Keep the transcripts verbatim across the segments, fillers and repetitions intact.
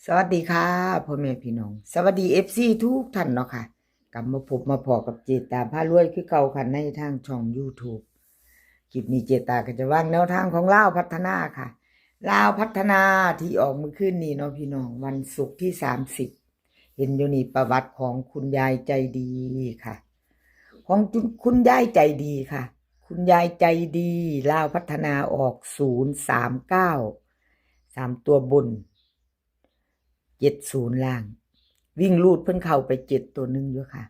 สวัสดีค่ะ พ่อแม่พี่น้อง สวัสดี เอฟซี ทุกท่านเนาะค่ะ กลับมาพบมาพ้อกับเจตาพารวยคือเก่าค่ะ ในทางช่อง YouTube คลิปนี้เจตาก็จะวางแนวทางของลาวพัฒนาค่ะ ลาวพัฒนาที่ออกเมื่อคืนนี้เนาะพี่น้อง วันศุกร์ที่ สามสิบ เห็นอยู่นี่ประวัติของคุณยายใจดีค่ะ ของคุณยายใจดีค่ะ คุณยายใจดี ลาวพัฒนาออก ศูนย์สามเก้า สามตัวบน เจ็ดศูนย์ ล่าง วิ่งรูดเพิ่นเข้าไป เจ็ด ตัวหนึ่งอยู่ค่ะ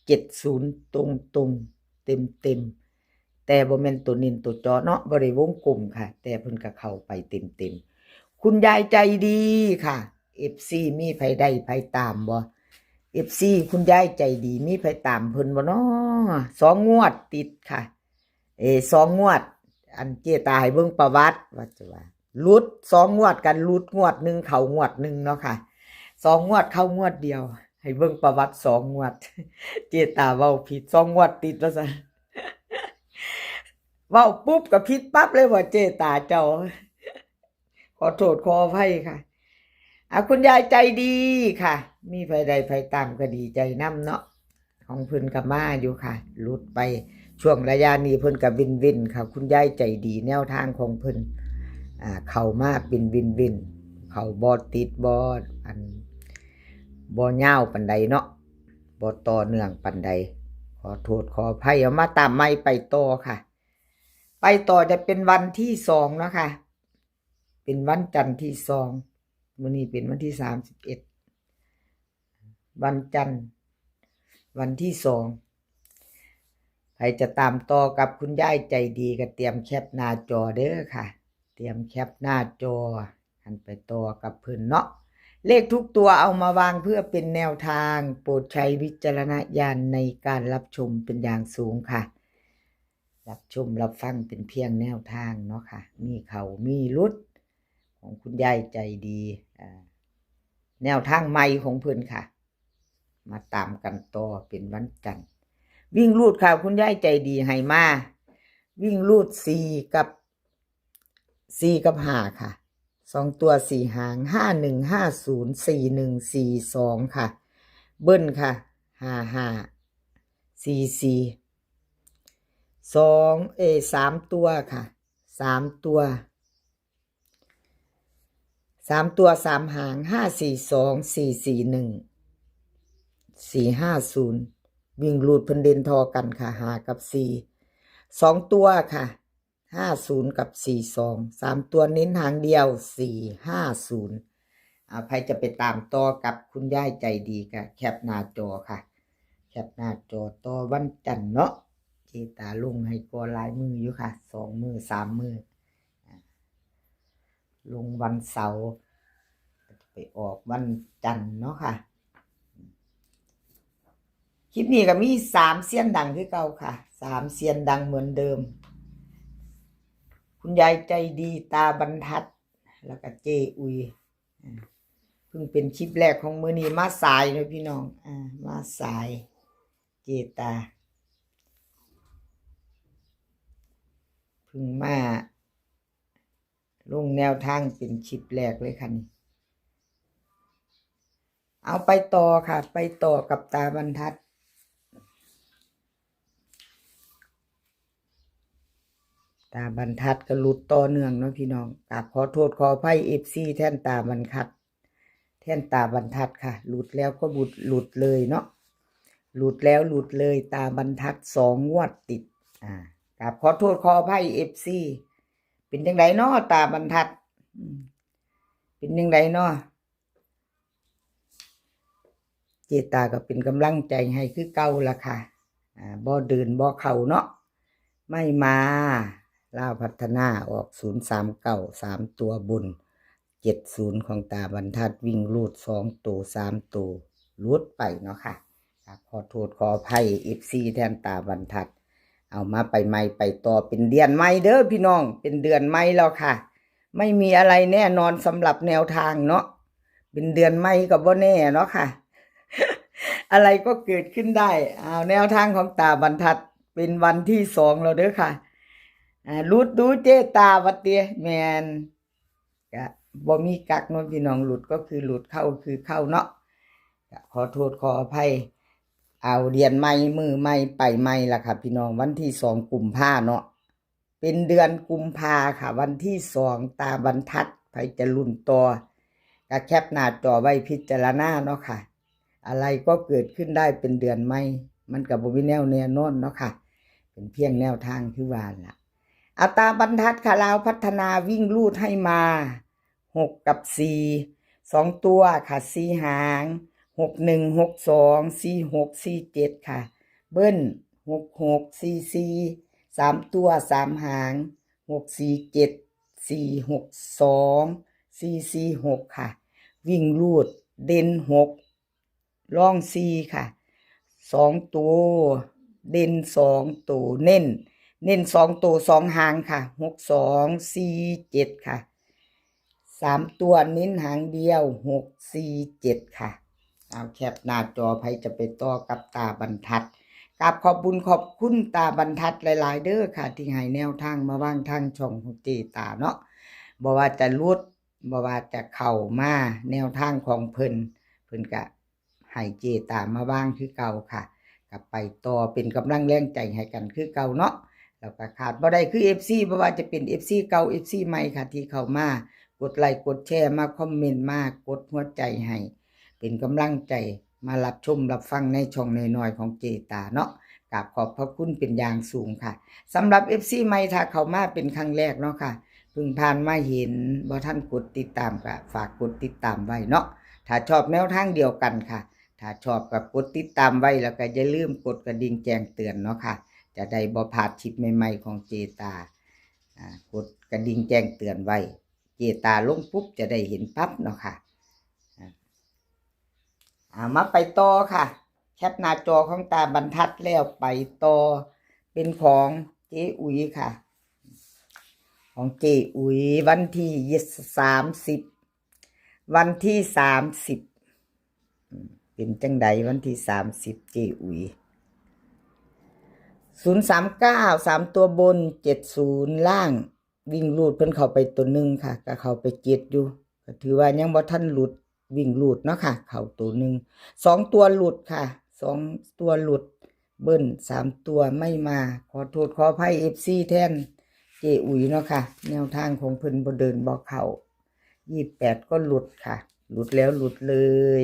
เจ็ดศูนย์ ตรงตรงๆ เต็มเต็มๆ แต่บ่แม่นตัวเน้นตัวเจาะเนาะ บ่ได้วงกลมค่ะ แต่เพิ่นก็เข้าไปเต็มเต็มๆ คุณยายใจดีค่ะ เอฟซี มีไผได้ไผตามบ่ เอฟซี คุณยายใจดี มีไผตามเพิ่นบ่น้อ สองงวดติดค่ะ เอ สองงวด อันเจตาให้เบิ่งประวัติ ว่าจะว่า หลุดสองงวดกัน หลุดงวดหนึ่ง เข้างวดหนึ่งเนาะค่ะ สองงวดเข้างวดเดียว ให้เบิ่งประวัติสองงวด เจตาเว้าผิด สองงวดติดว่าซั่น เว้าปุ๊บก็ผิดปั๊บเลยว่าเจตาเจ้า ขอโทษขออภัยค่ะ อ่ะ คุณยายใจดีค่ะ มีไผได้ไผตามก็ดีใจนำเนาะ ของเพิ่นก็มาอยู่ค่ะ หลุดไป ช่วงระยะนี้เพิ่นก็วินวินค่ะ คุณยายใจดี แนวทางของเพิ่น อ่า เข้ามาเป็นวินวิน เข้าบ่ติดบ่ อัน บ่ยาวปานใดเนาะ บ่ต่อเนื่องปานใด ขอโทษขออภัย เอามาตามใหม่ไปต่อค่ะ ไปต่อจะเป็นวันที่สองเนาะค่ะ เป็นวันจันทร์ที่สอง มื้อนี้เป็นวันที่ สามสิบเอ็ด วันจันทร์ วันที่สอง ใครจะตามต่อกับคุณยายใจดีก็เตรียมแคปหน้าจอเด้อค่ะ เตรียมแคปหน้าจอ หันไปต่อกับเพิ่นเนาะ เลขทุกตัวเอามาวางเพื่อเป็นแนวทาง โปรดใช้วิจารณญาณในการรับชมเป็นอย่างสูงค่ะ รับชมรับฟังเป็นเพียงแนวทางเนาะค่ะ มีเข้ามีหลุด ของคุณยายใจดี อ่า แนวทางใหม่ของเพิ่นค่ะ มาตามกันต่อเป็นวันจันทร์ วิ่งรูดค่ะ คุณยายใจดีให้มา วิ่งรูด สี่ กับ สี่ กับ ห้า ค่ะ สองตัวสี่หาง ห้าหนึ่ง ห้าศูนย์ สี่หนึ่ง สี่สอง ค่ะ เบิ้ลค่ะ ห้าห้า สี่สี่ สอง เอ สาม ตัวค่ะ สาม ตัว สาม ตัว สาม หาง ห้าสี่สอง สี่สี่หนึ่ง สี่ห้าศูนย์ วิ่งรูดเพิ่นเด่นทอกันค่ะ ห้า กับ สี่ สอง ตัวค่ะ ห้าศูนย์ กับ สี่สอง สาม ตัวเน้นหางเดียว สี่ห้าศูนย์ อ่า ใครจะไปตามต่อกับคุณยายใจดีก็แคปหน้าจอค่ะ แคปหน้าจอต่อวันจันทร์เนาะ เจตาลงให้ก็หลายมื้ออยู่ค่ะ สองมื้อ สามมื้อ อ่า ลงวันเสาร์ ไปออกวันจันทร์เนาะค่ะ คลิปนี้ก็มีสามเซียนดังคือเก่าค่ะ สามเซียนดังเหมือนเดิม คุณยายใจดี ตาบรรทัด แล้วก็เจอุย อ่า เพิ่งเป็นคลิปแรกของมื้อนี้ มาสายเนาะพี่น้อง อ่า มาสาย เจตา เพิ่งมาลงแนวทางเป็นคลิปแรกเลยค่ะนี่ เอาไปต่อค่ะ ไปต่อกับตาบรรทัด ตาบรรทัดก็หลุดต่อเนื่องเนาะพี่น้อง กราบขอโทษขออภัย เอฟซี แทนตาบรรทัด แทนตาบรรทัดค่ะ หลุดแล้วก็หลุด หลุดเลยเนาะ หลุดแล้วหลุดเลย ตาบรรทัดสองงวดติด อ่า กราบขอโทษขออภัย เอฟซี เป็นจังไดน้อตาบรรทัด อืม เป็นจังไดน้อ เจตาก็เป็นกำลังใจให้คือเก่าล่ะค่ะ อ่า บ่เดินบ่เข้าเนาะ ไม่มา ลาวพัฒนาออก ศูนย์สามเก้า สาม ตัวบน เจ็ดศูนย์ ของตาบรรทัด วิ่งรูดสองตัว สาม ตัว หลุดไปเนาะค่ะ ครับ ขอโทษขออภัย เอฟซี แทนตาบรรทัด เอามาไปใหม่ไปต่อเป็นเดือนใหม่เด้อพี่น้อง เป็นเดือนใหม่แล้วค่ะ ไม่มีอะไรแน่นอนสำหรับแนวทางเนาะ เป็นเดือนใหม่ก็บ่แน่เนาะค่ะ อะไรก็เกิดขึ้นได้ เอาแนวทางของตาบรรทัด เป็นวันที่สองแล้วเด้อค่ะ อ่า หลุดดูเจตาวัดเตีย แม่น ก็ บ่มีกั๊กเนาะพี่น้อง หลุดก็คือหลุด เข้าคือเข้าเนาะ ก็ขอโทษขออภัย เอาเดือนใหม่มื้อใหม่ไปใหม่ล่ะค่ะพี่น้อง วันที่สองกุมภาเนาะ เป็นเดือนกุมภาค่ะ วันที่สองตาบรรทัด ไผจะลุ้นต่อ ก็แคปหน้าจอไว้พิจารณาเนาะค่ะ อะไรก็เกิดขึ้นได้เป็นเดือนใหม่ มันก็บ่มีแนวแน่นอนเนาะค่ะ เป็นเพียงแนวทางคือว่าล่ะ อัตราบรรทัดค่ะ ลาวพัฒนาวิ่งรูดให้มา หก กับ สี่ สอง ตัวค่ะ สี่ หาง หก หนึ่ง หก สอง สี่ หก สี่ เจ็ด ค่ะ เบิ้ล หก หก สี่ สี่ สาม ตัว สาม หาง หก สี่ เจ็ด สี่ หก สอง สี่ สี่ หก ค่ะ วิ่งรูด เด่น หก รอง สี่ ค่ะ สอง ตัว เด่น สอง ตัว เน้น เน้น สอง ตัว สอง หางค่ะ หก สอง สี่ เจ็ด ค่ะ สาม ตัว เน้นหางเดียว หก สี่ เจ็ด ค่ะ เอาแคปหน้าจอ ไผจะไปต่อกับตาบรรทัด กราบขอบบุญขอบคุณตาบรรทัดหลายๆ เด้อค่ะ ที่ให้แนวทางมาวางทางช่องของเจตาเนาะ บ่ว่าจะหลุด บ่ว่าจะเข้ามา แนวทางของเพิ่น เพิ่นก็ให้เจตามาวางคือเก่าค่ะ ก็ไปต่อเป็นกำลังแรงใจให้กันคือเก่าเนาะ แล้วก็ขาดบ่ได้คือ เอฟซี บ่ว่าจะเป็น เอฟซี เก่า เอฟซี ใหม่ค่ะ ที่เข้ามากดไลค์กดแชร์ มาคอมเมนต์ มากดหัวใจให้ เป็นกำลังใจมารับชมรับฟังในช่องน้อยๆของเจตาเนาะ กราบขอบพระคุณเป็นอย่างสูงค่ะ สำหรับ เอฟซี ใหม่ถ้าเข้ามาเป็นครั้งแรกเนาะค่ะ เพิ่งผ่านมาเห็น บ่ทันกดติดตามก็ฝากกดติดตามไว้เนาะ ถ้าชอบแนวทางเดียวกันค่ะ ถ้าชอบก็กดติดตามไว้ แล้วก็อย่าลืมกดกระดิ่งแจ้งเตือนเนาะค่ะ จะได้บ่พลาดคลิปใหม่ๆของเจตา อ่า กดกระดิ่งแจ้งเตือนไว้ เจตาลงปุ๊บจะได้เห็นปั๊บเนาะค่ะ อ่า อ่า มาไปต่อค่ะ แคปหน้าจอของตาบรรทัดแล้วไปต่อ เป็นของเจอุ๋ยค่ะ ของเจอุ๋ยวันที่ สามสิบ วันที่ สามสิบ อืม เป็นจังใดวันที่ สามสิบ เจอุ๋ย ศูนย์ สาม เก้า สาม ตัวบน เจ็ด ศูนย์ ล่าง วิ่งรูดเพิ่นเข้าไปตัวหนึ่งค่ะ ก็เข้าไป เจ็ด อยู่ ก็ถือว่ายังบ่ทันหลุด วิ่งรูดเนาะค่ะ เข้าตัวหนึ่ง สอง ตัวหลุดค่ะ สอง ตัวหลุด เบิ้ล สาม ตัวไม่มา ขอโทษขออภัย เอฟซี แทนเจอุ๋ยเนาะค่ะ แนวทางของเพิ่นบ่เดินบ่เข้า ยี่สิบแปด ก็หลุดค่ะ หลุดแล้วหลุดเลย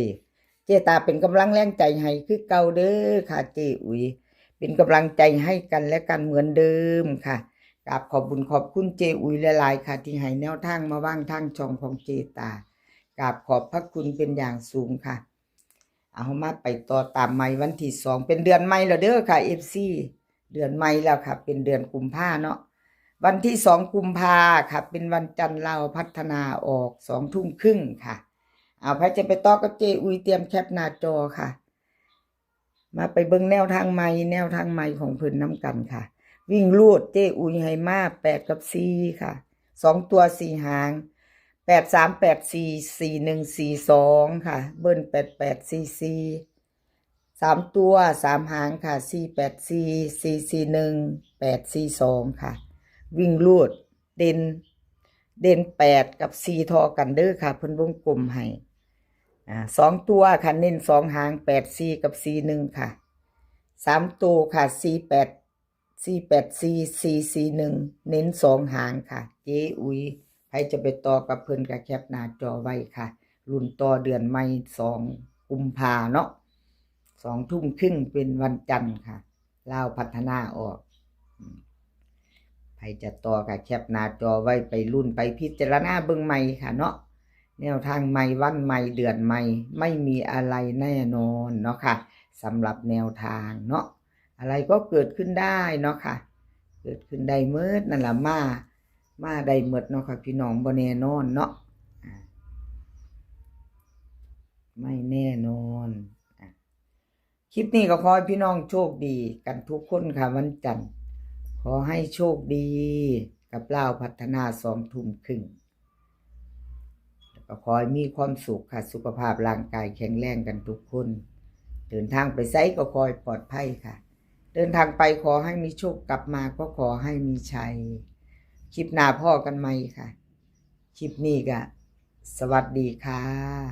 เจตาเป็นกำลังแรงใจให้คือเก่าเด้อค่ะ เจอุ๋ย เป็นกำลังใจให้กันและกันเหมือนเดิมค่ะ กราบขอบบุญขอบคุณเจอุ๋ยหลายๆค่ะ ที่ให้แนวทางมาวางทางช่องของเจตา กราบขอบพระคุณเป็นอย่างสูงค่ะ เอามาไปต่อตามใหม่วันที่ สอง เป็นเดือนใหม่แล้วเด้อค่ะ เอฟซี เดือนใหม่แล้วค่ะ เป็นเดือนกุมภาเนาะ วันที่ สอง กุมภาค่ะ เป็นวันจันทร์ลาวพัฒนาออก สอง ทุ่มครึ่งค่ะ เอา ไผจะไปต่อกับเจอุ๋ย เตรียมแคปหน้าจอค่ะ มาไปเบิ่งแนวทางใหม่ แนวทางใหม่ของเพิ่นนำกันค่ะ วิ่งรูดเจอุ๋ยให้มา แปด กับ สี่ ค่ะ สอง ตัว สี่ หาง แปด สาม แปด สี่ สี่ หนึ่ง สี่ สอง ค่ะ เบิ้ล แปด แปด สี่ สี่ สาม ตัว สาม หางค่ะ สี่ แปด สี่ สี่ สี่ หนึ่ง แปด สี่ สอง ค่ะ วิ่งรูด เด่น เด่น แปด กับ สี่ ท่อกันเด้อค่ะ เพิ่นวงกลมให้ อ่า สอง ตัวค่ะ เน้น สอง หาง แปด สี่ กับ สี่ หนึ่ง ค่ะ สาม ตัวค่ะ สี่ แปด สี่ แปด สี่ สี่ สี่ หนึ่ง เน้น สอง หางค่ะ เจอุ๋ย ไผจะไปต่อกับเพิ่นก็แคปหน้าจอไว้ค่ะ ลุ้นต่อเดือนใหม่ สอง กุมภาเนาะ สอง ทุ่มครึ่งเป็นวันจันทร์ค่ะ ลาวพัฒนาออก อืม ไผจะต่อก็แคปหน้าจอไว้ไปลุ้นไปพิจารณาเบิ่งใหม่ค่ะเนาะ แนวทางใหม่วันใหม่เดือนใหม่ ไม่มีอะไรแน่นอนเนาะค่ะ สำหรับแนวทางเนาะ อะไรก็เกิดขึ้นได้เนาะค่ะ เกิดขึ้นได้หมดนั่นล่ะ มา มาได้หมดเนาะค่ะพี่น้อง บ่แน่นอนเนาะ อ่า ไม่แน่นอน อ่ะ คลิปนี้ก็ขอให้พี่น้องโชคดีกันทุกคนค่ะ วันจันทร์ ขอให้โชคดีกับลาวพัฒนา สอง ทุ่มครึ่ง แล้วก็ขอให้มีความสุขค่ะ สุขภาพร่างกายแข็งแรงกันทุกคน เดินทางไปไสก็ขอให้ปลอดภัยค่ะ เดินทางไปขอให้มีโชค กลับมาก็ขอให้มีชัย คลิปหน้าพ้อกันใหม่ค่ะ คลิปนี้ก็ สวัสดีค่ะ